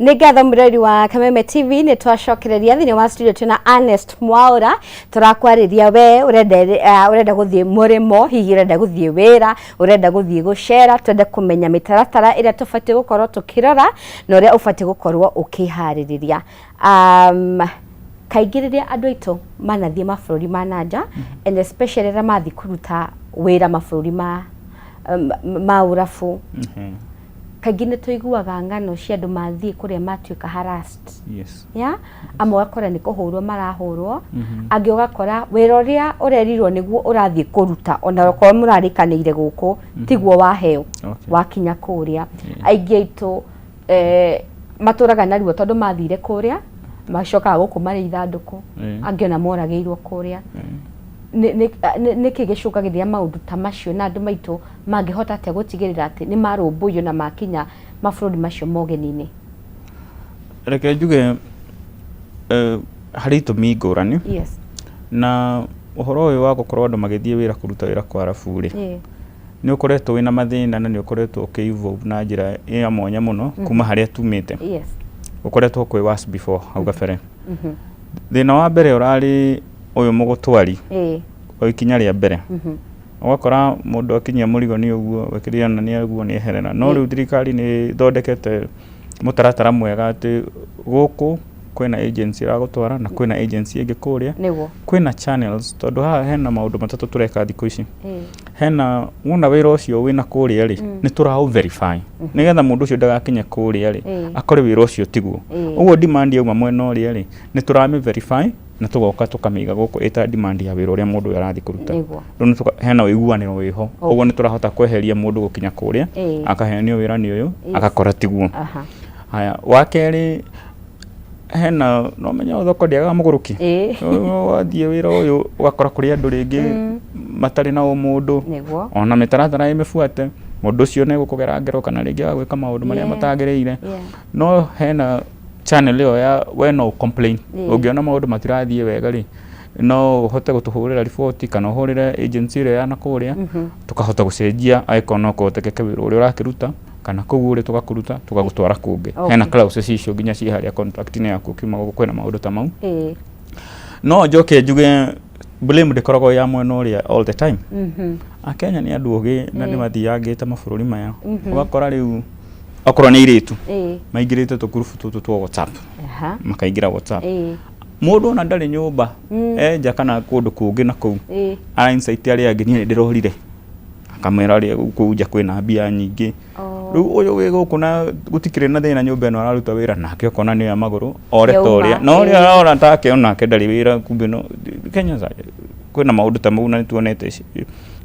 Nĩ ngatho mũrori wa Kameme TV, nĩ twacokereria thĩinĩ wa studio twĩna Ernest Mwaũra. Tũrakwarĩria we ũrenda ũrenda gũthiĩ mũrĩmo, hihi ũrenda gũthiĩ wĩra, ũrenda gũthiĩ gũcera, twende kũmenya mĩtaratara ĩrĩa tũbatiĩ gũkorwo tũkĩrora na ũrĩa ũbatiĩ gũkorwo ũkĩharĩrĩria. Kaingĩ rĩrĩa andũ aitũ manathiĩ mabũrũri ma nanja, and especially rĩrĩa mathiĩ kũruta wĩra mabũrũri ma ũrabu, kaingĩ nĩ tũiguaga ng'ano cia andũ mathiĩ kũrĩa matuĩka harassed. Yeah? Amwe ũgakora nĩ kũhũrwo marahũrwo, angĩ ũgakora wĩra ũrĩa ũrerirwo nĩguo ũrathiĩ kũruta, ona okorwo mũrarĩkanĩire gũkũ, tiguo waheo wakinya kũrĩa. Aingĩ aitũ matũraga naruo tondũ mathire kũrĩa, macokaga gũkũ marĩ ithandũkũ, angĩ ona moragĩirwo kũrĩa. Nĩkĩ gĩcũngagĩrĩria maũndũ ta macio, na andũ maitũ mangĩhota atĩa gũtigĩrĩra atĩ nĩ marũmbũiyo na makinya mabũrũri macio ma ũgeni-inĩ? Reke njuge harĩ itũmi ngũrani. Na ũhoro ũyũ wa gũkorwo andũ magĩthiĩ wĩra kũruta wĩra kwa arabu rĩ, nĩ ũkoretwo wĩna mathĩna na nĩ ũkoretwo ũkĩ evolve na njĩra ya mwanya mũno kuma harĩa tumĩte. Ũkoretwo kwĩ worse before hau kabere. Thĩna wa mbere ũrarĩ ũyũ mũgũtwari o ikinya rĩa mbere. Ũgakora mũndũ akinyia mũrigo nĩ ũguo, wekĩrire ona nĩ ũguo nĩ eherera. No rĩu thirikari nĩ ĩthondekete mũtaratara mwega atĩ gũkũ kwĩna agency ĩragũtwara na kwĩna agency ĩngĩ kũrĩa. Kwĩna channels, tondũ haha hena maũndũ matatũ tũreka thikũ ici. Hena wona wĩra ũcio wĩna kũrĩa rĩ, nĩ tũraũ verify nĩgetha mũndũ ũcio ndagakinye kũrĩa rĩ, akore wĩra ũcio tiguo. Ũguo demand yauma mwena ũrĩa rĩ, nĩ tũramĩ verify na tũgoka tũkamĩiga gũkũ ĩta demand ya wĩra ũrĩa mũndũ ũyũ arathiĩ kũruta. Rĩu hena ũiguanĩro wĩho. Ũguo nĩ tũrahota kweheria mũndũ gũkinya kũrĩa, akaheanio wĩra nĩ ũyũ, agakora tiguo. Haya, wa kerĩ, hena no menya thoko ndĩagaga mũgũrũki. Wathiĩ wĩra ũyũ ũgakora kũrĩ andũ rĩngĩ matarĩ na ũmũndũ, ona mĩtaratara ĩmĩbuate, mũndũ ũcio nĩ egũkũgera ngero kana rĩngĩ agagwĩka maũndũ marĩa matagĩrĩire. No hena channel ĩyo ya we no complain. Ũngĩona maũndũ matirathiĩ wega rĩ, no ũhote gũtũhũrĩra riboti kana ũhũrĩre agency ĩrĩa ya nakũrĩa, tũkahota gũcenjia angĩkorwo no kũhotekeke wĩra ũrĩa ũrakĩruta kana kũu ũrĩ tũgakũruta tũgagũtwara kũngĩ. Hena clauses icio nginya ciĩ harĩa contract-inĩ yaku ũkiuma gũkũ, kwĩna maũndũ ta mau. No njoke njuge blame ndĩkoragwo ya mwena ũrĩa all the time. Akenya nĩ andũ ogĩ na nĩ mathiangĩte mabũrũri maya. Ũgakora rĩu okorwo nĩ airĩtu maingĩrĩte tũkurubu tũtũ twa WhatsApp, makaingĩra WhatsApp. Mũndũ ona ndarĩ nyũmba, enja kana kũndũ kũngĩ na kũu, ara incite arĩa angĩ, "Niĩ nĩ ndĩrorire," akamera arĩa kũu nja kwĩna mbia nyingĩ. Rĩu ũyũ wĩ gũkũ na gũtikĩrĩ na thĩna, nyũmba ĩno araruta wĩra nake ũkona nĩ ya magũrũ ore ta Yauma, ũrĩa na ũrĩa arora take onake ndarĩ wĩra. Kumbe no Kenya kwĩna maũndũ ta mau na nĩ tuonete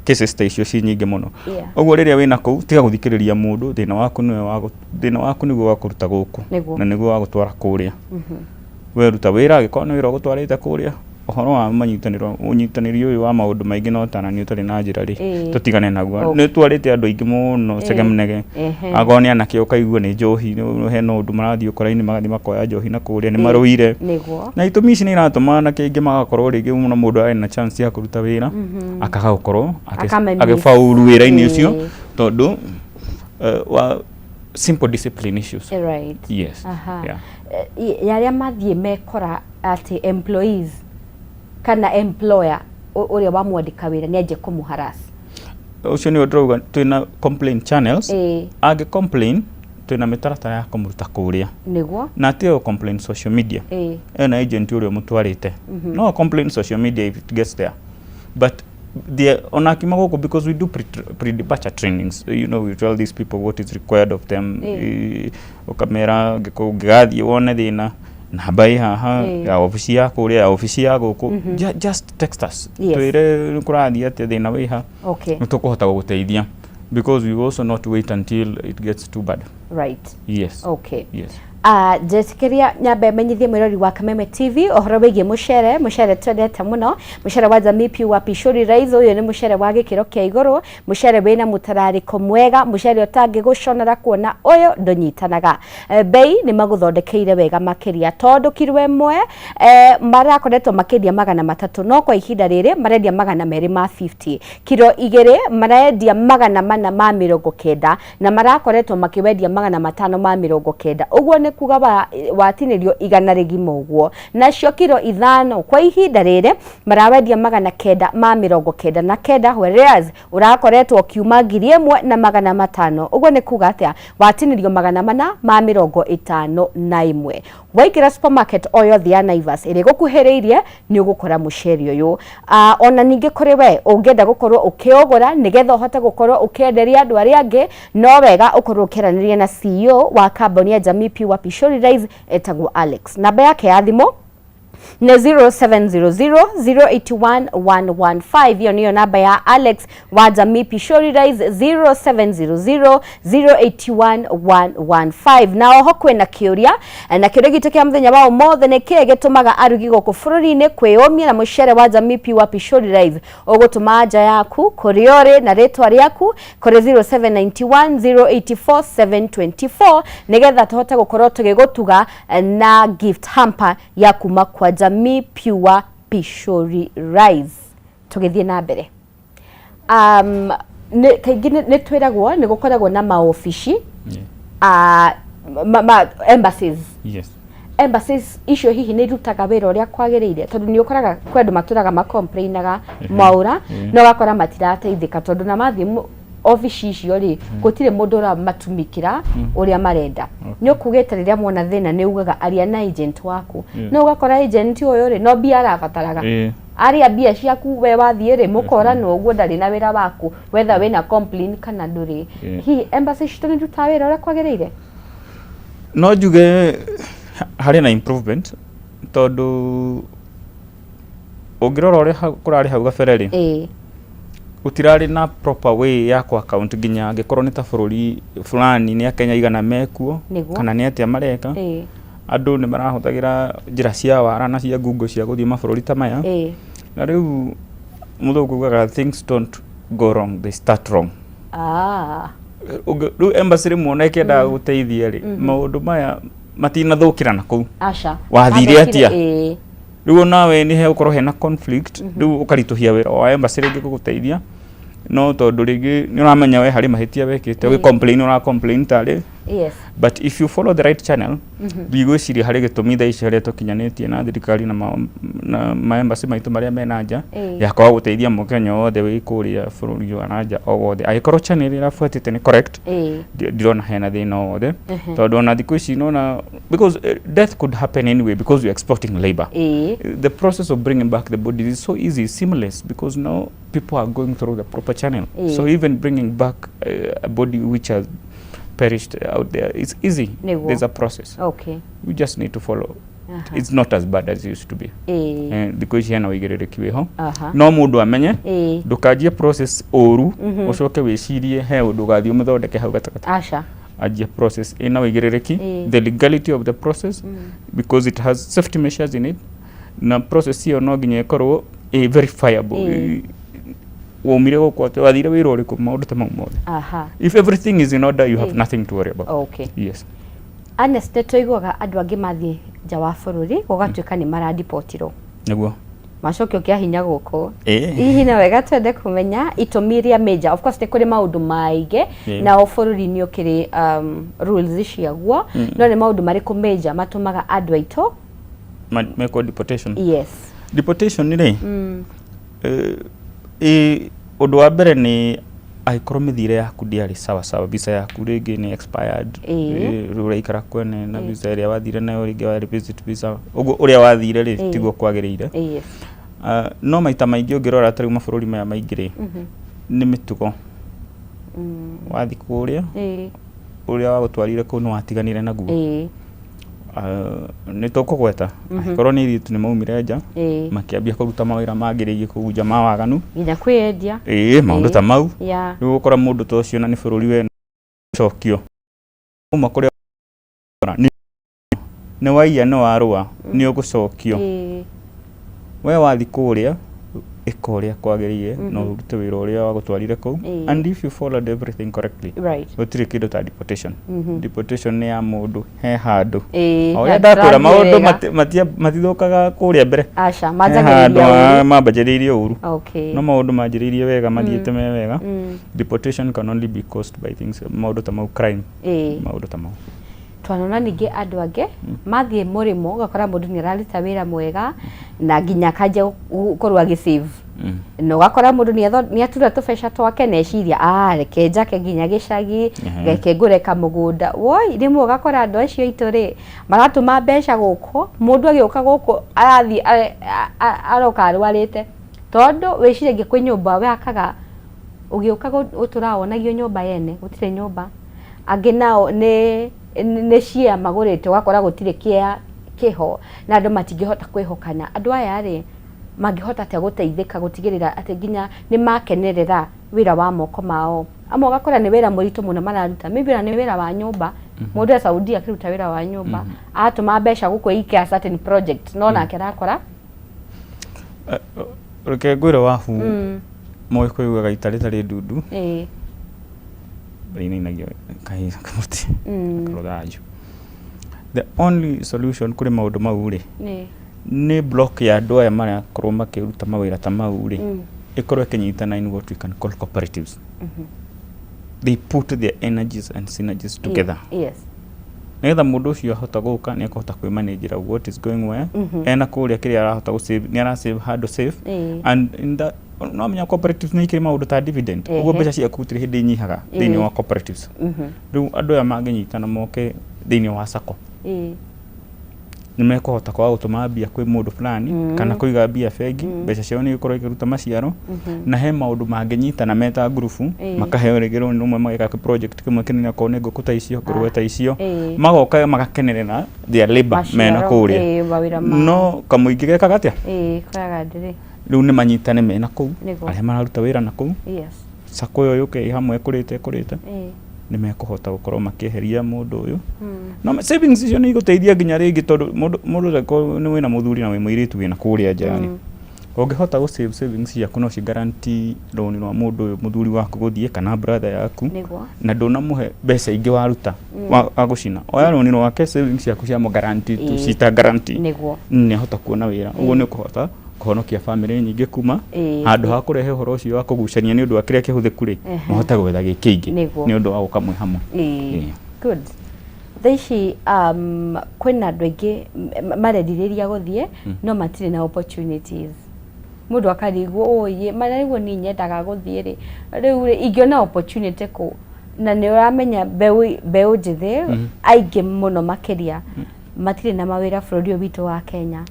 cases ta icio ci nyingĩ mũno. Ũguo rĩrĩa wĩna kũu, tiga gũthikĩrĩria mũndũ. Thĩna waku nĩwe wa thĩna waku nĩguo wa kũruta gũkũ na nĩguo wa gũtwara kũrĩa. We ruta wĩra, angĩkorwo nĩ wĩra ũgũtwarĩte kũrĩa. Ũhoro wa manyitanĩro, ũnyitanĩri ũyũ wa maũndũ maingĩ na ũtarani ũtarĩ na njĩra rĩ, tũtigane naguo. Nĩ twarĩte andũ aingĩ mũno cegemnege. Akorwo nĩ anake, ũkaigua nĩ njohi, hena ũndũ marathiĩ ũkora-inĩ, magathiĩ makoya njohi na kũrĩa nĩ marũire. Na itũmi ici nĩ iratũma anake aingĩ magakorwo rĩngĩ mũno mũndũ arĩ na chance ya kũruta wĩra akaga gũkorwo Akamĩ miss. agĩbauru wĩra-inĩ ũcio tondũ wa simple discipline issues. Yes. Yeah. Ya arĩa mathiĩ mekora atĩ employees kana employer ũrĩa wamwandĩka wĩra nĩ anjia kũmũ-harass. Ũcio nĩwe ndĩrauga twĩna complaint channels. Angĩ complain, twĩna mĩtaratara ya kũmũruta kũrĩa. Na ti o complain social media, ena agent ũrĩa ũmũtwarĩte. No complain social media if it gets there, but the ona akiuma gũkũ, because we do pre-departure trainings, we tell these people what is required of them. Ũkamera angĩkorwo ũngĩgathiĩ wone thĩna, namba ĩ haha ya obici ya kũrĩa, ya obici ya gũkũ. Just text us, twĩre nĩ kũrathiĩ atĩa, thĩna wĩ ha, nĩ tũkũhota gũgũteithia, because we also not wait until it gets too bad. Yes. Yes. Njĩtĩkĩria nyambe menyithie mwĩrori wa Kameme TV ũhoro wĩgiĩ mũcere, mũcere twendete mũno, mũcere wa Jamii Pure Pishori Rice. Ũyũ nĩ mũcere wa gĩkĩro kĩa igũrũ, mũcere wĩna mũtararĩko mwega, mũcere ũtangĩgũconora kuona ũyũ ndũnyitanaga. Bei nĩ magũthondekeire wega makĩria, tondũ kiro ĩmwe marakoretwo makĩendia 300, no kwa ihinda rĩrĩ marendia 250. Kiro 2 marendia 490, na marakoretwo makĩwendia 590. Ũguo nĩ Ũguo nĩ kuga wa, watinĩrio 100 rĩgima ũguo. Nacio kiro 5 kwa ihinda rĩrĩ marawendia 999, whereas ũrakoretwo ũkiuma 1500. Ũguo nĩ kuga atĩa? Watinĩrio 451. Waingĩra supermarket o yothe ya Naivas ĩrĩa ĩgũkuhĩrĩirie nĩ ũgũkora mũcere ũyũ. Ona ningĩ kũrĩ we ũngĩenda gũkorwo ũkĩũgũra nĩgetha ũhote gũkorwo ũkĩenderia andũ arĩa angĩ, no wega ũkorwo ũkĩaranĩria na CEO wa kambuni ya Jamii Pure Pishori Rice etagwo Alex. Namba yake ya thimũ nĩ 0700 081 115. Ĩyo nĩyo namba ya Alex wa Jamii Pishori Rice, 0700 081 115. Na oho kwĩna kĩũria, na kĩũria gitũ kĩa mũthenya wa ũmũthĩ nĩ kĩĩ gĩtũmaga arugi gũkũ bũrũri-inĩ kwĩyũmia na mũcere wa Jamii Pure Pishori Rice? Ũgũtũma anja yaku kũrĩa ũrĩ na rĩtwa rĩaku kũrĩ 0791 084 724 nĩgetha tũhote gũkorwo tũgĩgũtuga na gift hamper ya kuma kwa Jamii Pure Pishori Rice. Tũgĩthiĩ na mbere, kaingĩ nĩ twĩragwo nĩ gũkoragwo na maobici, ma embassies. Yes. Embassies icio hihi nĩ irutaga wĩra ũrĩa kwagĩrĩire? Tondũ nĩ ũkoraga kwĩ andũ matũraga macomplainaga mwaũra, na ũgakora matirateithĩka tondũ na mathiĩ obici icio rĩ, gũtirĩ mũndũ ũramatumĩkĩra ũrĩa marenda. Nĩ ũkugĩte rĩrĩa muona thĩna nĩ ugaga aria na agent waku, no ũgakora agent ũyũ rĩ, no mbia arabataraga. Arĩa mbia ciaku, we wathiĩ rĩ, mũkoranwo ũguo, ndarĩ na wĩra waku whether wĩna complain kana ndũrĩ. Hihi embassy citũ nĩ irutaga wĩra ũrĩa kwagĩrĩire? No njuge harĩ na improvement, tondũ ũngĩrora ũrĩa kũrarĩ hau gabere rĩ, gũtirarĩ na proper way ya ku account nginya angĩkorwo nĩ ta bũrũri fulani nĩ Akenya igana mekuo kana nĩ atĩa mareka. Andũ nĩ marahũthagĩra njĩra cia wara na cia ngungo cia gũthiĩ mabũrũri ta maya. Na rĩu mũthũngũ ugaga, "Things don't go wrong, they start wrong." Rĩu embassy rĩmwe ona ĩkĩendaga gũteithia rĩ, maũndũ maya matinathũkĩra na kũu. Aca. Wathire Mathũkire, atĩa? Rĩu onawe nĩ hegũkorwo hena conflict, rĩu ũkaritũhia wĩra wa embassy rĩngĩ gũgũteithia, no tondũ rĩngĩ nĩ ũramenya we harĩ mahĩtia wekĩte, ũgĩ complain ũra complain tarĩ. But if you follow the right channel, ndigwĩciria harĩ gĩtũmi thaa ici harĩa tũkinyanĩtie na thirikari na ma embassy maitũ marĩa mena nja ya kwaga gũteithia mũkenya wothe wĩ kũrĩa bũrũri wa na nja o wothe, angĩkorwo channel ĩrĩa ĩrabuatĩte nĩ correct. Ndirona hena thĩna o wothe, tondũ ona thikũ ici nona because death could happen anyway because you're exporting labor. The process of bringing back the bodies is so easy, seamless, because now people are going through the proper channel. So even bringing back a body which has perished out there, it's easy. There's a process. We just need to follow. It's not as bad as it used to be. Thikũ ici hena ũigĩrĩrĩki wĩho, no mũndũ amenye ndũkanjie process ũru, ũcoke wĩcirie he ũndũ ũgathiĩ ũmĩthondeke hau gatagatĩ. Aca. Anjia process ĩna ũigĩrĩrĩki, the legality of the process, because it has safety measures in it, na process ĩyo no nginya ĩkorwo ĩ verifiable. Waumire gũkũ atĩa, wathire wĩra ũrĩkũ, maũndũ ta mau mothe. If everything is in order, you have nothing to worry about. Yes. Ernest, nĩ tũiguaga andũ angĩ mathiĩ nja wa bũrũri gũgatuĩka nĩ maradipotirwo, macokio kĩa hinya gũkũ. Hihi na wega twende kũmenya itũmi iria major. Of course nĩ kũrĩ maũndũ maingĩ, na o bũrũri nĩ ũkĩrĩ rules ciaguo, no nĩ maũndũ marĩkũ major matũmaga andũ aitũ Mekwo deportation? Yes. Deportation rĩ, ũndũ wa mbere nĩ angĩkorwo mĩthiĩre yaku ndĩarĩ sawa sawa, visa yaku rĩngĩ nĩ expired, rĩu ũraikara kwene na visa ĩrĩa wathire nayo, rĩngĩ warĩ visit visa, ũguo ũrĩa wathire rĩ, tiguo kwagĩrĩire. Ah, no maita maingĩ ũngĩrora ta rĩu mabũrũri maya maingĩ rĩ, nĩ mĩtugo. Wathi kũrĩa, ũrĩa wagũtwarire kũu nĩ watiganire naguo. Ah, nĩ tũkũgweta angĩkorwo nĩ airĩtu nĩ maumire nja, makĩambia kũruta mawĩra mangĩ rĩngĩ kũu nja ma waganu. Nginya kwĩyendia. Ĩĩ, maũndũ ta mau. Rĩu ũgũkora mũndũ ta ũcio na nĩ bũrũri we cokio uma kũrĩa nĩ waiya, nĩ warũa, nĩ ũgũcokio. We wathi kũrĩa, ĩka ũrĩa kwagĩrĩire na ũrute wĩra ũrĩa wagũtwarire kũu, and if you followed everything correctly, gũtirĩ kĩndũ ta deportation. Deportation nĩ ya mũndũ he handũ. O ũrĩa ndakwĩra, Ndĩrathiĩ maũndũ wega. matithũkaga kũrĩa mbere. Aca. He handũ Manjagĩrĩria ũru. Mambanjĩrĩirie ũru, no maũndũ manjĩrĩirie wega, mathiĩte me wega. Deportation can only be caused by things, maũndũ ta mau, crime, maũndũ ta mau. Twanona ningĩ andũ angĩ mathiĩ mũrĩmo, ũgakora mũndũ nĩ araruta wĩra mwega na nginya akanjia gũkorwo agĩ save, na ũgakora mũndũ nĩ atura tũbeca twake na eciria, "Ah, reke njake nginya gĩcagi, reke ngũre kamũgũnda." Woi, rĩmwe ũgakora andũ acio aitũ rĩ maratũma mbeca gũkũ, mũndũ agĩũka gũkũ arathiĩ aroka arwarĩte, tondũ wĩciragia kwĩ nyũmba wakaga ũgĩũka gũtũra wonagio nyũmba yene, gũtirĩ nyũmba. Angĩ nao nĩ share magũrĩte, ũgakora gũtirĩ kĩa kĩho na andũ matingĩhota kwĩhokana. Andũ aya rĩ, mangĩhota atĩa gũteithĩka gũtigĩrĩra atĩ nginya nĩ makenerera wĩra wa moko mao? Amwe ũgakora nĩ wĩra mũritũ mũno mararuta, maybe ona nĩ wĩra wa nyũmba, mũndũ e Saudi akĩruta wĩra wa nyũmba, aratũma mbeca gũkũ ike a certain project, no nake arakora Reke ngwĩre wabu, Mũgĩkũyũ ugaga ita rĩtarĩ ndundu rĩinainagio kahĩĩ kamũtĩ karũthanju. The only solution kũrĩ maũndũ mau rĩ, nĩ block ya andũ aya marakorwo makĩruta mawĩra ta mau rĩ, ĩkorwo ĩkĩnyitana in what we can call cooperatives. They put their energies and synergies together, nĩgetha mũndũ ũcio ahota gũka nĩ akũhota kwĩmanĩnjĩra what is going where, ena kũrĩa kĩrĩa arahota gũ save, nĩ ara save handũ safe. And in that, no menya cooperatives nĩ ikĩrĩ maũndũ ta dividend, ũguo mbeca ciaku gũtirĩ hĩndĩ inyihaga thĩinĩ wa cooperatives. Rĩu andũ aya mangĩnyitana moke thĩinĩ wa sacco, nĩ mekũhota kwaga gũtũma mbia kwĩ mũndũ fulani kana kũiga mbia bengi, mbeca ciao nĩ igũkorwo ikĩruta maciaro, na he maũndũ mangĩnyitana meta ngurubu, makaheo rĩngĩ rũni rũmwe, mageka project kĩmwe kĩnene, okorwo nĩ ngũkũ ta icio, ngũrũwe ta icio, magoka magakenerera their labor mena Maciaro, kũrĩa. Mawĩra mao. No kamũingĩ gekaga atĩa? Koyaga ndĩrĩ. Rĩu nĩ manyitane mena kũu, arĩa mararuta wĩra na kũu, sacco ĩyo yũke ĩ hamwe ĩkũrĩte ĩkũrĩte, nĩ mekũhota gũkorwo makĩeheria mũndũ ũyũ. No savings icio nĩ igũteithia nginya rĩngĩ, tondũ mũndũ angĩkorwo nĩ wĩna mũthuri na wĩ mũirĩtu wĩna kũrĩa nja rĩ, ũngĩhota gũ save savings ciaku, no ci guarantee loan rwa mũndũ ũyũ mũthuri waku gũthiĩ kana brother yaku, na ndũnamũhe mbeca ingĩ waruta wa gũcina, oya loan rwake, savings ciaku cia mũ guarantee tu, cita guarantee nĩ ahota kuona wĩra. Ũguo nĩ ũkũhota kũhonokia bamĩrĩ nyingĩ kuma handũ ha kũrehe ũhoro ũcio wa kũgucania nĩ ũndũ wa kĩrĩa kĩhũthĩku rĩ, mahote gwetha gĩ kĩingĩ nĩ ũndũ wa gũka mwĩ hamwe. Good. Thaa ici kwĩna andũ aingĩ marerirĩria gũthiĩ no matirĩ na opportunities. Mũndũ akarigwo, "Ũyĩ, mararigwo niĩ nyendaga gũthiĩ rĩ, rĩu rĩ ingĩona opportunity kũ?" Na nĩ ũramenya mbeũ njĩthĩ aingĩ mũno makĩria matirĩ na mawĩra bũrũri ũyũ witũ wa Kenya.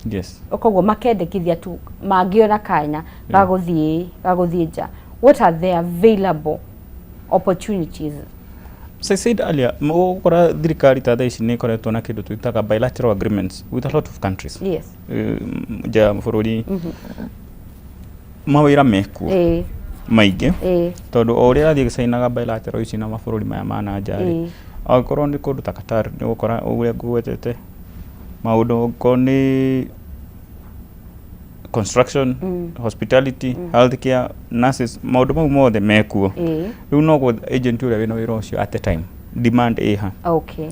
Koguo makendekithia tu mangĩona kanya ga gũthiĩ nja. What are the available opportunities? As I said earlier, ũgũkora thirikari ta thaa ici nĩ ĩkoretwo na kĩndũ twĩtaga bilateral agreements with a lot of countries. Nja ya bũrũri mawĩra mekuo maingĩ, tondũ o ũrĩa ũrathiĩ gĩcainaga bilateral ici na mabũrũri maya ma na nja rĩ, angĩkorwo nĩ kũndũ ta Qatar, nĩ ũgũkora ũrĩa ngũgwetete maũndũ, okorwo nĩ construction, hospitality, healthcare, nurses, maũndũ mau mothe mekuo. Rĩu no gwetha agent ũrĩa wĩna wĩra ũcio at the time demand ĩha,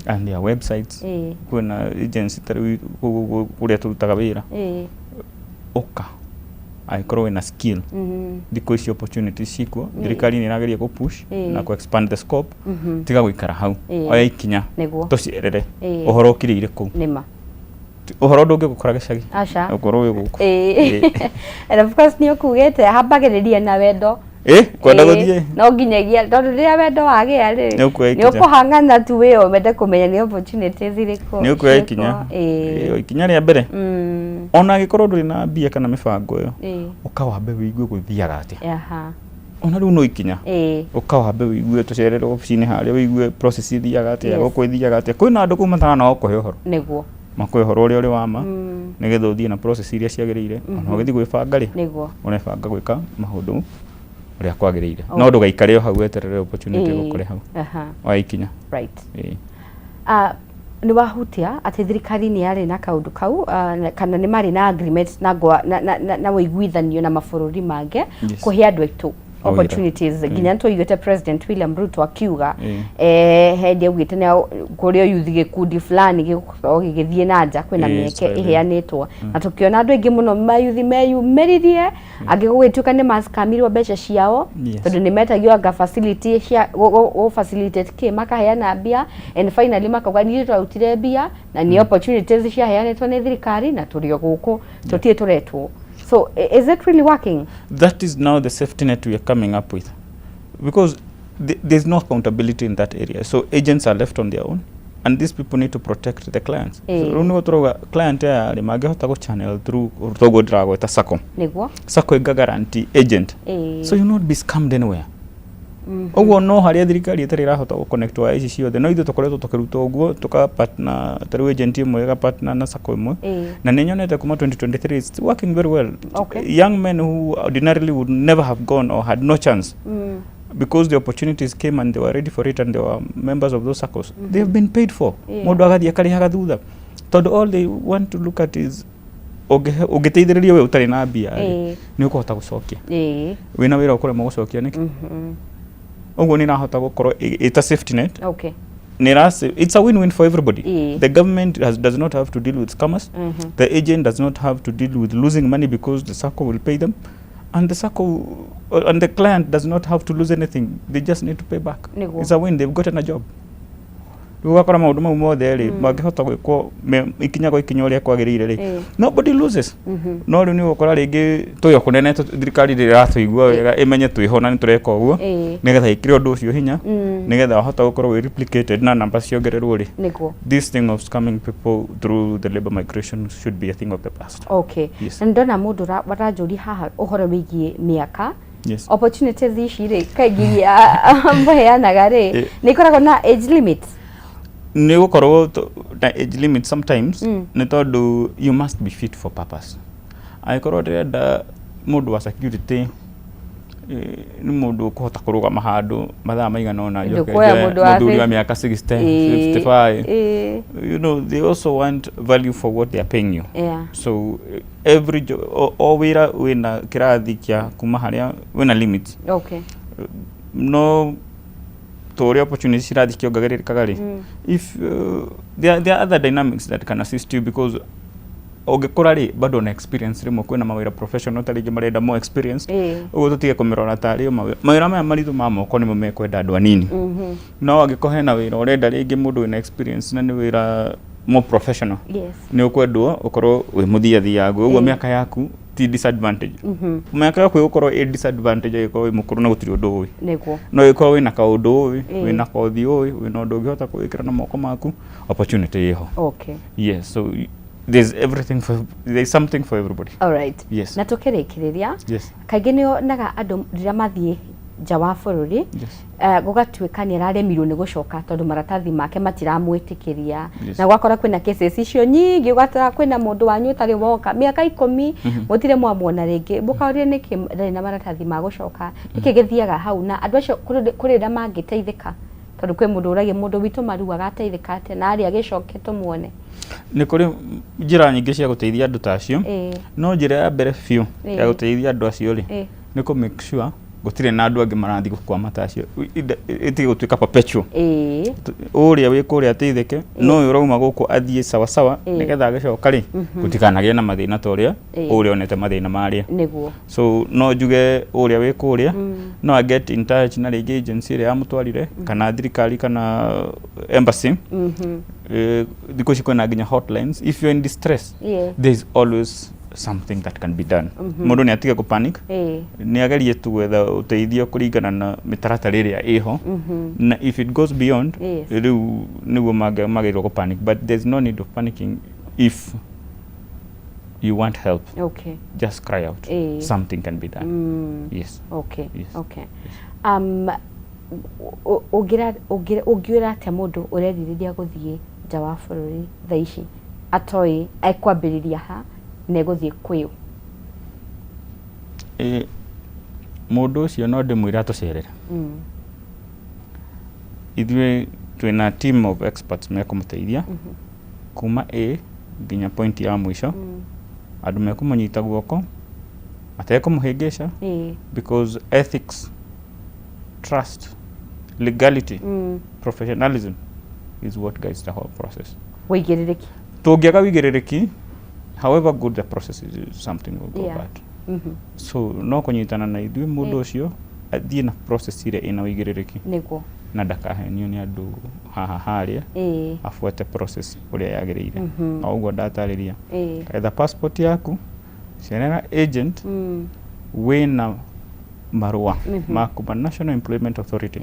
and their websites. Kwĩna agency ta rĩu kũu kũrĩa tũrutaga wĩra, ũka angĩkorwo wĩna skill. Thikũ ici opportunities cikuo, thirikari nĩ ĩrageria gũ push na kũ expand the scope. Tiga gũikara hau, oya ikinya, tũcerere ũhoro ũkirĩire kũu. Nĩma. Ũhoro ndũngĩgũkora gĩcagi, Aca. ũkorwo wĩ gũkũ. And of course nĩ ũkugĩte hambagĩrĩria na wendo. Ĩ, kwenda gũthiĩ. No nginyagia tondũ rĩrĩa wendo wagĩa rĩ, Nĩ ũkuoya nĩ ikinya. ũkũhang'ana tu wĩ wende kũmenya nĩ opportunities irĩkũ Nĩ ũkuoya ciĩkuo. ikinya. Ĩ, ikinya rĩa mbere, ona angĩkorwo ndũrĩ na mbia kana mĩbango ĩyo, ũka wambe wĩigue gũthiaga atĩa. Ona rĩu no ikinya, ũka wambe wĩigue, tũcerere obici-inĩ harĩa, wĩigue process ithiaga atĩa, gũkũ ĩthiaga atĩa. Kwĩna andũ kũu matana gũkũhe ũhoro, makũhe ũhoro ũrĩa ũrĩ wa ma, nĩgetha ũthiĩ na process iria ciagĩrĩire. Ona ũgĩthiĩ gwĩbanga rĩ, ũrebanga gwĩka maũndũ ũrĩa kwagĩrĩire, no ndũgaikare o hau weterere opportunity gũkũre hau. Oya ikinya. Ah, nĩ wahutia atĩ thirikari nĩ yarĩ na kaũndũ kau, kana nĩ marĩ na agreement na, ngwa- na, na, na, na ũiguithanio na mabũrũri mangĩ kũhe andũ aitũ Opportunities nginya nĩtwaiguĩte President William Ruto akiuga hĩndĩ augĩte nĩ kũrĩ o youth gĩkundi fulani gĩgũkorwo gĩgĩthiĩ na nja, kwĩna mĩeke Israel. ĩheanĩtwo, na tũkĩona andũ aingĩ mũno mayuthi meyumĩririe, angĩ gũgĩtuĩka nĩ maskamirwo mbeca ciao, tondũ nĩ metagio anga facility cia gũ facilitate kĩ, makaheana mbia and finally makauga niĩ twarutire mbia na nĩ opportunities ciaheanĩtwo nĩ thirikari na tũrĩ o gũkũ, tũtirĩ tũretwo. So is it really working? That is now the safety net we are coming up with, because there's no accountability in that area, so agents are left on their own and these people need to protect the clients. So rĩu nĩguo tũrauga client aya rĩ mangĩhota gũ channel through toguo ndĩragweta sacco, sacco ĩnga guarantee agent, so you not be scammed anywhere. Ũguo no harĩa thirikari ĩtarĩ ĩrahota gũ connect waya ici ciothe, no ithuĩ tũkoretwo tũkĩruta ũguo, tũka partner, ta rĩu agent ĩmwe ĩga partner na sacco ĩmwe, na nĩ nyonete kuma 2023 it's working very well. Young men who ordinarily would never have gone or had no chance, because the opportunities came and they were ready for it and they were members of those circles, they have been paid for. Mũndũ agathiĩ akarĩhaga thutha, tondũ all they want to look at is ũngĩteithĩrĩrio we ũtarĩ na mbia rĩ, nĩ ũkũhota gũcokia. Wĩna wĩra ũkũremwo gũcokia nĩkĩ? Ũguo nĩ ĩrahota gũkorwo ĩta safety net. Nĩ it's a win-win for everybody. The government does not have to deal with scammers. The agent does not have to deal with losing money because the sacco will pay them, and the sacco and the client does not have to lose anything. They just need to pay back. It's a win. They've gotten a job. Rĩu ũgakora maũndũ mau mothe rĩ, mangĩhota gwĩkwo ikinya kwa ikinya ũrĩa kwagĩrĩire rĩ, nobody loses. No rĩu nĩ ũgũkora rĩngĩ twĩ o kũnene, thirikari ndĩratũigua wega ĩmenye twĩho na nĩ tũreka ũguo, nĩgetha ĩkĩre ũndũ ũcio hinya, nĩgetha wahota gũkorwo wĩ replicated na namba ciongererwo rĩ, this thing of scamming people through the labor migration should be a thing of the past. Yes. Na ndona mũndũ ũranjũria haha ũhoro wĩgiĩ mĩaka. Opportunities ici rĩ, kaingĩ iria mũheanaga rĩ, nĩ ikoragwo na age limit? Nĩ gũkorwo na age limit sometimes, nĩ tondũ you must be fit for purpose. Angĩkorwo ndĩrenda mũndũ wa security, nĩ mũndũ ũkũhota kũrũgama handũ mathaa maigana ũna, njoke Ndũkuoya njoe mũndũ wa mũthuri wa mĩaka 60, 55. They also want value for what they are paying you. So every o wĩra wĩna kĩrathi kĩa kuma harĩa wĩna limit. No to ũrĩa opportunities cirathiĩ kĩongagĩrĩrĩkaga rĩ, if there are other dynamics that can assist you, because ũngĩkũra rĩ, bado na experience, rĩmwe kwĩna mawĩra professional ta rĩngĩ marenda more experience. Ũguo tũtige kũmĩrora tarĩ o mawĩra mawĩra maya maritũ ma moko nĩmo mekwenda andũ anini. No angĩkorwo hena wĩra ũrenda rĩngĩ mũndũ wĩna experience na nĩ wĩra more professional, nĩ ũkwendwo ũkorwo wĩ mũthiathiagu ũguo. Mĩaka yaku ti disadvantage. Mĩaka yaku ĩgũkorwo ĩ disadvantage angĩkorwo wĩ mũkũrũ na gũtirĩ ũndũ ũĩ. No ĩkorwo wĩna kaũndũ ũĩ, wĩna kothi ũĩ, wĩna ũndũ ũngĩhota kũwĩkĩra na moko maku, opportunity ĩho. Yes, so there's everything for there's something for everybody. Alright. Yes. Na tũkĩrĩkĩrĩria, kaingĩ nĩ onaga andũ rĩrĩa mathiĩ nja wa bũrũri, gũgatuĩka nĩ araremirwo nĩ gũcoka tondũ maratathi make matiramwĩtĩkĩria, na gwakora kwĩna cases icio nyingĩ, ũgakora kwĩna mũndũ wanyu ũtarĩ woka mĩaka 10, mũtirĩ mwamwona rĩngĩ, mũkaũria nĩkĩ ndarĩ na maratathi ma gũcoka, nĩkĩ gĩthiaga hau, na andũ acio kũrĩ rĩrĩa mangĩteithĩka, tondũ kwĩ mũndũ ũragia mũndũ witũ maruaga ateithĩka atĩa na arĩa agĩcoke tũmuone? Nĩ kũrĩ njĩra nyingĩ cia gũteithia andũ ta acio. No njĩra ya mbere biũ ya gũteithia andũ acio rĩ, nĩ kũ make sure gũtirĩ na andũ angĩ marathiĩ gũkwama ta acio. Ĩtige gũtuĩka perpetual. Ũrĩa wĩ kũrĩa ateithĩke, no ũyũ ũrauma gũkũ athiĩ sawasawa, nĩgetha agĩcoka rĩ, gũtikanagĩe na mathĩna ta ũrĩa ũrĩa onete mathĩna marĩa. So no njuge ũrĩa wĩ kũrĩa no a get in touch na rĩngĩ agency ĩrĩa yamũtwarire, kana thirikari, kana embassy. Thikũ ici kwĩna nginya hotlines. If you're in distress, there is always something that can be done. Mũndũ nĩ atige kũ panic, nĩ agerie tu gwetha ũteithio kũringana na mĩtaratara ĩrĩa ĩho, na if it goes beyond, rĩu nĩguo magĩrĩirwo kũ panic, but there's no need of panicking. If you want help, just cry out. Something can be done. Yes. Yes. Okay. Ũngĩra atĩa mũndũ ũrerirĩria gũthiĩ nja wa bũrũri thaa ici, atoĩ ekwambĩrĩria ha na egũthiĩ kwĩũ? Mũndũ ũcio no ndĩmwĩre atũcerere. Ithuĩ twĩna team of experts mekũmũteithia kuma A nginya point ya mũico. Andũ mekũmũnyita guoko matekũmũhĩngĩca, because ethics Trust, legality, professionalism is what guides the whole process. Wĩigĩrĩrĩki. Tũngĩaga wĩigĩrĩrĩki, however good the process is, something will go bad. So no kũnyitana na ithuĩ, mũndũ ũcio athiĩ na process ĩrĩa ĩna wĩigĩrĩrĩki na ndakahenio nĩ andũ haha harĩa, abuate process ũrĩa yagĩrĩire. O ũguo ndatarĩria, etha passport yaku, cerera agent wĩna marũa ma kuma National Employment Authority.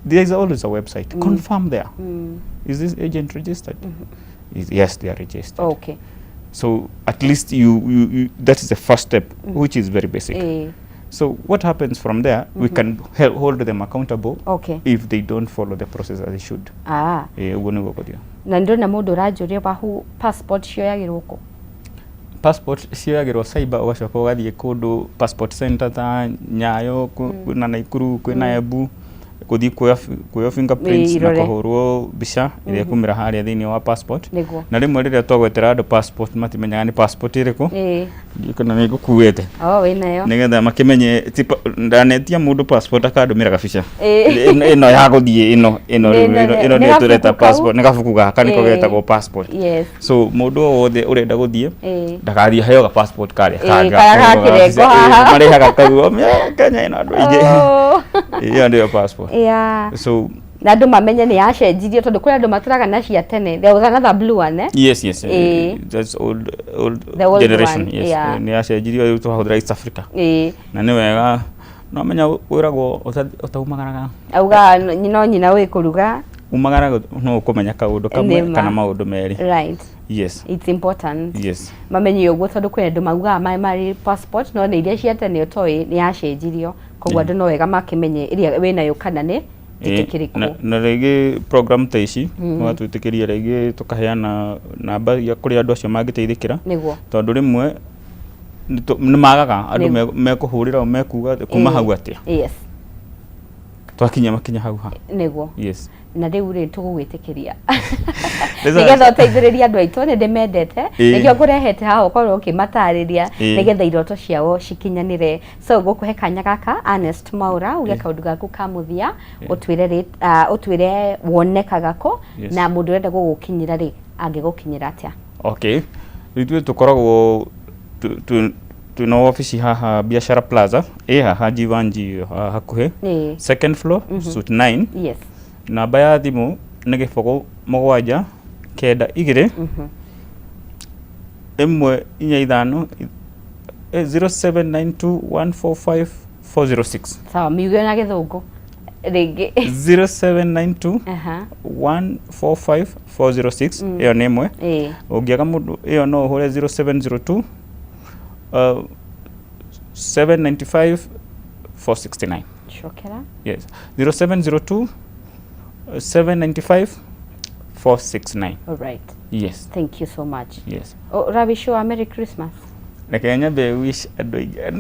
There is always a website. Confirm there, is this agent registered? Yes, they are registered. So at least you that is the first step, which is very basic. So what happens from there, we can help hold them accountable if they don't follow the process as they should. Ũguo nĩguo gũthiĩ. Na ndĩrona mũndũ ũranjũria wahu, passport cioyagĩrwo kũ? Passport cioyagĩrwo cyber, ũgacoka ũgathiĩ kũndũ passport center ta Nyayo, kwĩna Naikuru, kwĩna Embu, gũthiĩ kuoya fingerprints na Irore. kũhũrwo mbica ĩrĩa ĩkumĩra harĩa thĩinĩ wa passport. Na rĩmwe rĩrĩa twagwetera andũ passport, matimenyaga nĩ passport ĩrĩkũ. Ndiũĩ kana nĩ ngũkuĩte. Oh, wĩnayo. Nĩgetha makĩmenye ti ndanetia mũndũ passport akandũmĩra gabica. Ĩno ya gũthiĩ ĩno rĩu ĩno nĩ nĩyo tũreta gabuku kau? passport, nĩ gabuku gaka nĩko getagwo passport. So mũndũ o wothe ũrenda gũthiĩ ndagathiĩ aheo ga passport karĩa kangĩ Karĩa gakahũrwo gakĩrengo gabica. haha. Marĩhaga kau, Kenya ĩna andũ aingĩ. Ĩyo nĩyo passport. So Na andũ mamenye nĩ yacenjirio, tondũ kũrĩ andũ matũraga na cia tene. There was another blue one, eh? Yes, that's old The old generation. one, Yes. Nĩ yacenjirio, rĩu tũrahũthĩra East Africa. Na nĩ wega no menya wĩragwo ũtaumagaraga. Auga no nyina wĩ kũruga. Umagaraga no ũkũmenya kaũndũ kamwe Nĩma. kana maũndũ merĩ. Yes. It's important mamenye ũguo, tondũ kwĩ andũ maugaga marĩ passport no nĩ iria cia tene ũtoĩ nĩ yacenjirio, koguo andũ no wega makĩmenye ĩrĩa wĩnayo kana nĩ njĩtĩkĩrĩku. Na rĩngĩ program ta ici mũgatwĩtĩkĩria rĩngĩ tũkaheana namba ya kũrĩa andũ acio mangĩteithĩkĩra, tondũ rĩmwe nĩ magaga andũ mekũhũrĩra o mekuga kuma hau atĩa twakinya makinya hau ha. Na rĩu rĩ, tũgũgwĩtĩkĩria nĩgetha ũteithĩrĩrie andũ aitũ, nĩ ndĩmendete. Nĩkĩo ngũrehete haha ũkorwo ũkĩmatarĩria nĩgetha iroto ciao cikinyanĩre. So ngũkũhe kanya gaka, Ernest Mwaura, uge kaũndũ gaku ka mũthia, ũtwĩre ũtwĩre wonekaga kũ na mũndũ ũrenda gũgũkinyĩra rĩ, angĩgũkinyĩra atĩa? Okay, rĩu ithuĩ tũkoragwo twĩna wabici haha Biashara Plaza, ĩ haha Jivanji haha hakuhĩ, second floor, suite 9. Namba ya thimũ nĩ 079 145 0792145406. Sawa, miuge na Gĩthũngũ rĩngĩ. 0792 145 406. Ĩyo nĩ ĩmwe. Ũngĩaga mũndũ ĩyo, no ũhũre 0702 795 469. Cokera. Yes, 0702 795 469. All right. Yes. Thank you so much. Yes. Ũrawish Merry Christmas? Reke nyambe wish andũ aingĩ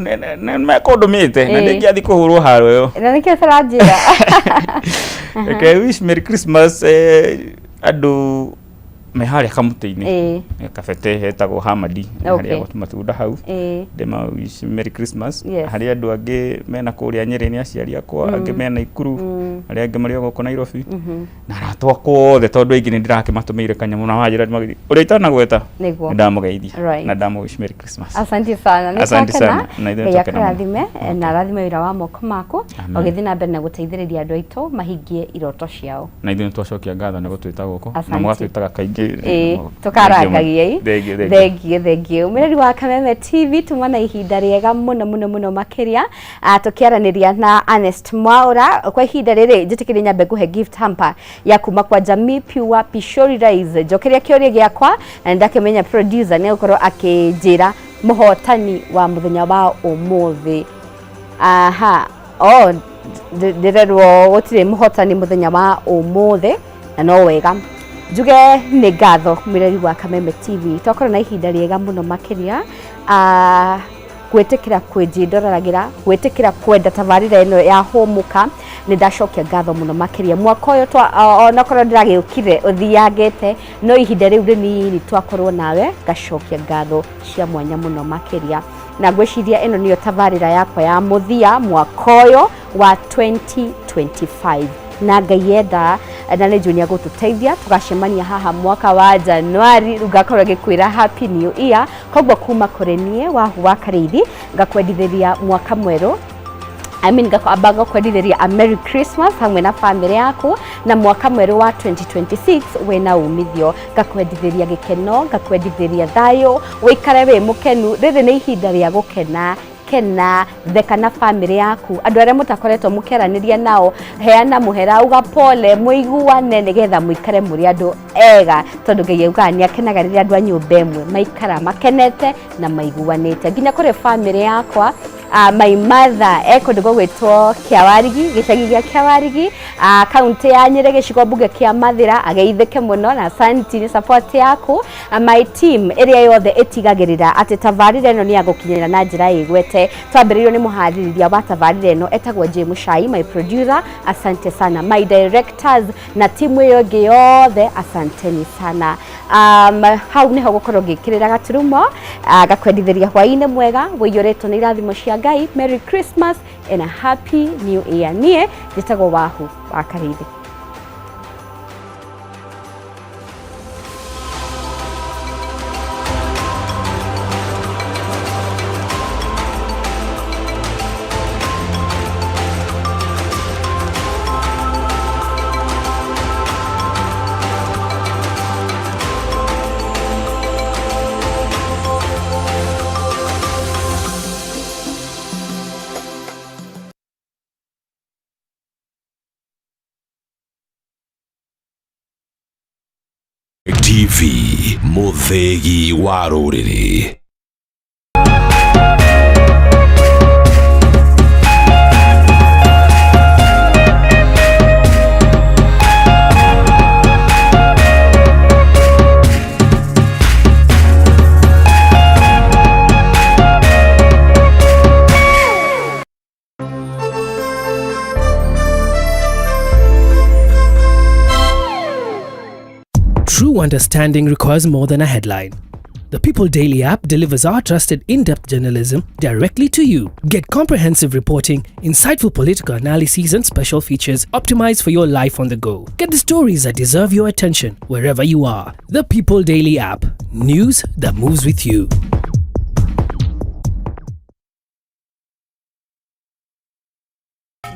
mekũndũmĩte na ndĩngĩathiĩ kũhũrwo haro ĩyo. Na nĩkĩo tũranjĩra. Reke wish Merry Christmas andũ me harĩa kamũtĩ-inĩ, kabete hetagwo Hamadi, harĩa matunda hau. Ndĩma wish Merry Christmas. Harĩ andũ angĩ mena kũrĩa Nyĩrĩ, nĩ aciari akwa, angĩ mena Ikuru, arĩa angĩ marĩ o gũkũ Nairobi, na arata akwa othe, tondũ aingĩ nĩ ndĩrakĩmatũmĩire kanyamũ na wanjĩra magĩthiĩ ũrĩa itanagweta. Nĩ ndamũgeithia na ndamũ wish Merry Christmas. Asante sana. Nĩ Asante twakena. sana. Na ithuĩ Ngai twakena mũno. akũrathime na arathime wĩra wa moko maku ũgĩthiĩ na mbere na gũteithĩrĩria andũ aitũ mahingie iroto ciao. Na ithuĩ nĩ twacokia ngatho nĩ gũtwĩta gũkũ na Asante. mũgatwĩtaga kaingĩ. Tũkarangagia i. Thengiũ, thengiũ. Thengiũ, thengiũ. Mwĩrori wa Kameme TV, tuma na ihinda rĩega mũno mũno mũno makĩria. Tũkĩaranĩria na Ernest Mwaura. Kwa ihinda rĩrĩ, njĩtĩkĩrie nyambe ngũhe gift hamper ya kuma kwa Jamii Pure Pishori Rice. Njokeria kĩũria gĩakwa na nĩndakĩmenya producer nĩ egũkorwo akĩnjĩra mũhotani wa mũthenya wa ũmũthĩ. Aha, oh, ndĩrerwo gũtirĩ mũhotani mũthenya wa ũmũthĩ, na no wega njuge nĩ ngatho. Mwĩrori wa Kameme TV, twakorwo na ihinda rĩega mũno makĩria. Gwĩtĩkĩra kwĩnjĩndoreragĩra, gwĩtĩkĩra kwenda tabarĩra ĩno ya Hũmũka, nĩ ndacokia ngatho mũno makĩria. Mwaka ũyũ onakorwo ndĩragĩũkire ũthiangĩte, no ihinda rĩu rĩnini twakorwo nawe, ngacokia ngatho cia mwanya mũno makĩria. Na ngwĩciria ĩno nĩyo tabarĩra yakwa ya mũthia mwaka ũyũ. Wa 2025 na Ngai enda na nĩ njũĩ nĩ agũtũteithia, tũgacemania haha mwaka wa Januari, rĩu ngakorwo ngĩkwĩra happy new year. Koguo kuma kũrĩ niĩ Wahu wa Karĩithi, ngakwendithĩria mwaka mwerũ, I mean, ngamba ngakwendithĩria a Merry Christmas hamwe na family yaku na mwaka mwerũ wa 2026 wĩna umithio. Ngakwendithĩria gĩkeno, ngakwendithĩria thayũ, wĩikare wĩ mũkenu. Rĩrĩ nĩ ihinda rĩa gũkena. Kena, theka na family yaku. Andũ arĩa mũtakoretwo mũkĩaranĩria nao, heana mũhera, uga pole, mũiguane nĩgetha mũikare mũrĩ andũ ega, tondũ Ngai augaga nĩ akenaga rĩrĩa andũ a nyũmba ĩmwe maikara makenete na maiguanĩte. Nginya kũrĩ family yakwa, my mother e kũndũ gũgwĩtwo Kĩawarigi, gĩcagi gĩa Kĩawarigi, kaunti ya Nyĩrĩ, gĩcigo mbunge kĩa Mathĩra, ageithĩke mũno na asanti nĩ support yaku. My team ĩrĩa yothe ĩtigagĩrĩra atĩ tabarĩra ĩno nĩ ya gũkinyĩra na njĩra ĩgwete, twambĩrĩirio nĩ mũharĩrĩria wa tabarĩra ĩno etagwo J Muchai, my producer, asante sana, my directors na timu ĩyo ĩngĩ yothe, asanteni sana. Hau nĩho gũkorwo ngĩkĩrĩra gaturumo, ngakwendithĩria hwaĩ-inĩ mwega wĩiyũrĩtwo nĩ irathimo cia Ngai. Merry Christmas and a happy new year. Niĩ njĩtagwo Wahu wa Karĩithi. TV, mũthĩgi wa rũrĩrĩ. True understanding requires more than a headline. The People Daily app delivers our trusted in-depth journalism directly to you. Get comprehensive reporting, insightful political analyses and special features optimized for your life on the go. Get the stories that deserve your attention wherever you are. The People Daily app. News that moves with you.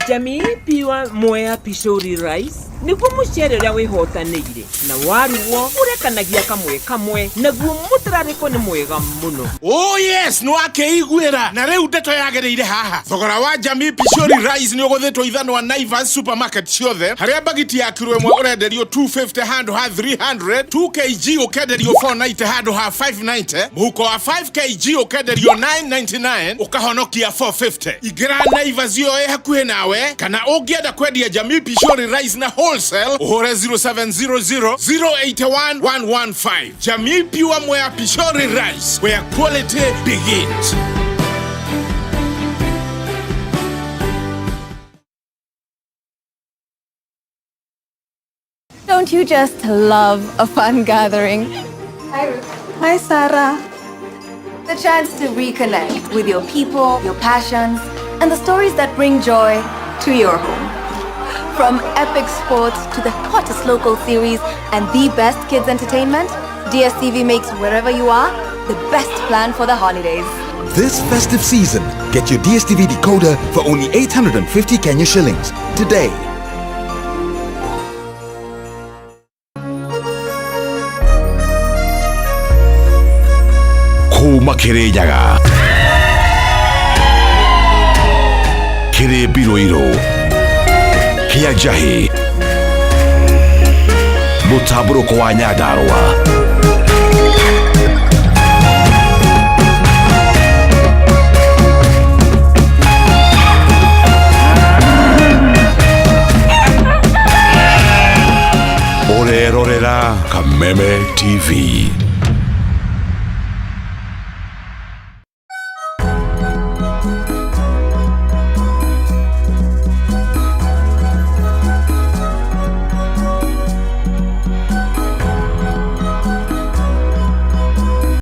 Jamii Pure Mwea Pishori Rice nĩguo mũcere ũrĩa wĩhotanĩire na warugwo ũrekanagia kamwe kamwe, naguo mũtararĩko nĩ mwega mũno. Oh yes, nĩ wakĩiguĩra na rĩu ndeto yagĩrĩire haha. Thogora wa Jamii Pishori Rice nĩ ũgũthĩtwo ithanwa Naivas supermarket ciothe, harĩa bagiti ya kiro ĩmwe ũrenderio 250 handũ ha 300, 2 kg ũkenderio 490 handũ ha 590, mũhuko wa 5 kg ũkenderio 999, ũkahonokia 450. Ingĩra Naivas ĩyo ĩ hakuhĩ nawe, kana ũngĩenda kwendia Jamii Pishori Rice na wholesale, ũhũre 0700 081 115. Jamii Pure Mwea Pishori Rice, where quality begins. Don't you just love a fun gathering? Hi, Ruth. Hi, Sarah. The chance to reconnect with your people, your passions, and the stories that bring joy to your home. From epic sports to the hottest local series and the best kids entertainment, DSTV makes wherever you are the best plan for the holidays. This festive season, get your DSTV decoder for only 850 Kenya shillings today. Kuma Kirinyaga, kĩrĩ mbirũirũ kĩa njahĩ, mũtambũrũko wa Nyandarũa, ũrerorera Kameme TV.